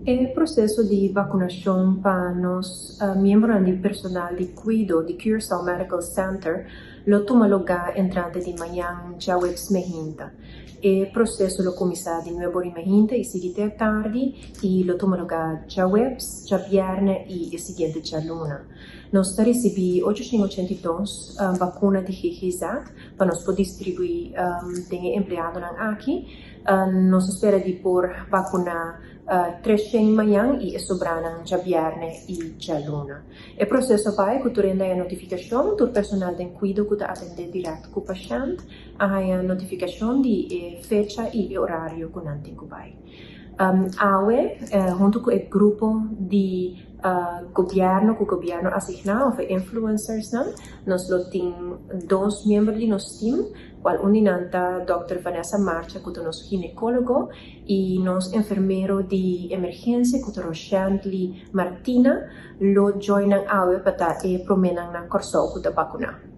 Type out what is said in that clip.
E proseso di vakunashon pa nos miembronan di personal di kuido di Curaçao Medical Center lo tuma lugá entrante di mañan djaweps mehinta. E proseso lo kuminsá di nuebe ora i mehinta i sigui te atardi i lo tuma lugá djaweps, djabièrnè i e siguiente djaluna. Nos ta risibí 882 bakuna di GGZ pa nos por distribuí den e empleadonan aki. Nos ta spera di por bakuná 300 mañan i e sobranan djabièrnè i djaluna. E proseso bai ku tur hende a haña notifikashon, tur personal den kuido ku ta atendé dirèkt ku pashènt a haña notifikashon di e fecha i e orario ku nan tin ku bai. Awe, huntu ku e grupo di gobièrnu ku gobièrnu asigná òf e influencersnan, nos lo tin dos miembro di nos tim, kual un di nan ta dòkter Vanessa Marcha ku ta nos ginekólogo i nos enfermero di emergensia ku ta Roshandly Martina lo join nan awe pa ta e proménan na Kòrsou ku ta bakuná.